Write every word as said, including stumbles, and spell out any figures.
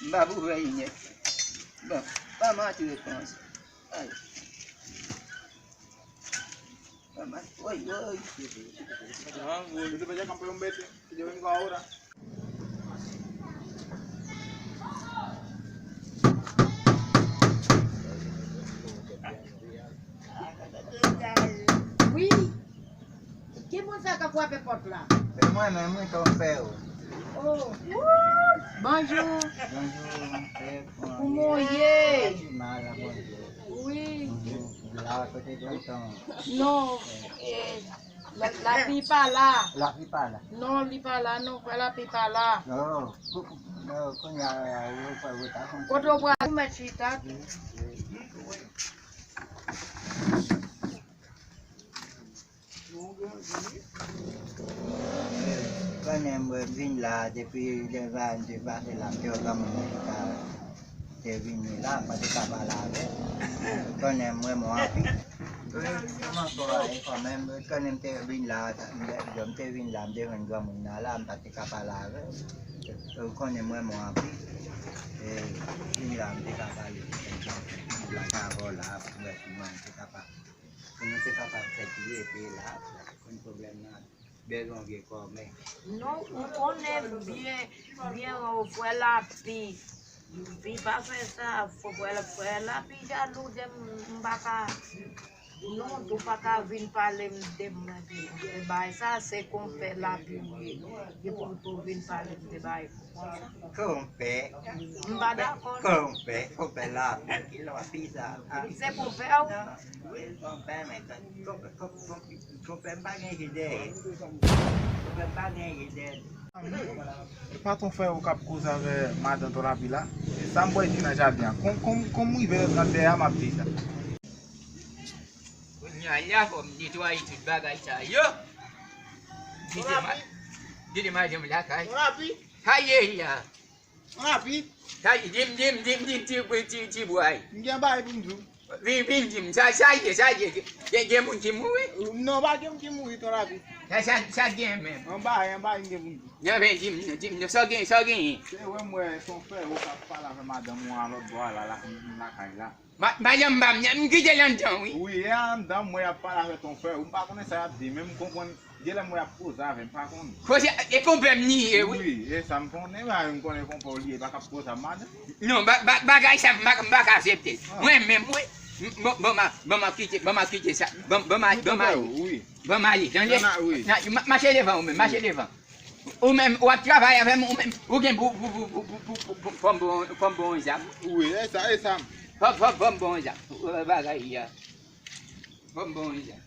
M pa pou fè li nèt. Bon, pa m antre konsa. Ay. Pa m antre, woy, woy. Yo te pèdi kanpe yon bete, ki te vin kwa ora. Wi. Ki moun sa k ap frape pòt la? Se mwen menm, wi, Tonfè. Oh. Bonjou. Bonjou, Tonfè. Kouman w ye? Pi mal, bonjou. Wi. Mhm. La, kote tonton? Non, eh, la, lapli pa la. Lapli pa la? Non, li pa la, non, frè, lapli pa la. Oh, kou-, kou-, oh, kounye a, yo fè wota konsa. Kote w pral? Ou mèt chita. Wi, wi. Konnen mwen vin la depi lè m te pase la, m te wè granmoun nan ki ta te vini la, m pa te ka pale avè l. Konnen mwen mwen anpil. Kòman kò a ye kanmenm, konnen m te vin la, m te, m te vin la, m te jwenn granmoun nan la, m pa te ka pale avè l. Konnen mwen mwen anpil. E, vin la, m te ka pale. M te ka pale la, m te ka pale. Pou nou te kapab fè ti rete la, konn pwoblèm nan, bezwen vye kòmè. Non, ou konnen byen, byen, ou fè lapli. Pi pa fè sa, fò fè, fè lapli jalou de m, m pa ka. Non, tou pa ka vin pale m de m, de bagay sa, se konpè lapli ou ye. Epi tou vin pale m de bagay. Konpè. M pa dakò, non. Konpè, konpè la, ki lè w ap di sa? Se konpè w? Non, wi, konpè, men konpè, konpè, konpè, konpè m pa gen je dèyè. Konpè m pa gen je dèyè. E pa Tonfè ou k ap koze avè madan Tonlapi la? E sa m wè ki nan jaden an. Kon, kon, kon m rive nan dèyè a, m ap di sa. Kounye a la, fò m netwaye tout bagay sa yo. Kite ma-, kite madanm lakay. Tonlapi. Sa ye la? Rapid. Sa, di m, di m, di m, di m, ti, ti, ti bway. M gen bagay pou m di w. Vin, vin di m, sa, sa ye, sa ye, gen, gen moun ki mouri? Non, pa gen moun ki mouri, Tonlapi. Sa, sa, sa gen menm? Anba, anba, m gen pou m di w. Nan ven, di m, di m, sa w gen, sa w genyen? Se wè m wè Tonfè, ou k ap pale avè madanm ou an lòt bò a la, la, lakay la. Ma-, madanm pa m nan, m kite l anndan, wi. Wi, e anndan, m wè y ap pale avè Tonfè. M pa konnen sa y ap di, men m konprann. Genlè m wè y ap koze avè m, m pa konnen. Koze, e konpè m li ye, wi. Wi, e sa m konnen, men m konnen konpè w li ye, pa k ap koze avè madanm. Non, ba-, ba-, bagay sa, m pa, m pa ka aksepte l. Ah. Mwen menm, wi. M-, bon, bon, ma-, bon, m ap kite, bon, m ap kite sa. Bon, bon, ma-, bon, m ale. Wi. Bon, m ale, tande? Wi. Mache devan ou menm, mache devan. Ou menm, w ap travay avè m, ou menm, ou gen pou, pou, pou, fò m bon, fò m bon zam. Wi, e sa, e sa. Fò, fò, fò m bon zam. Ou wè bagay ya. Fò m bon zam.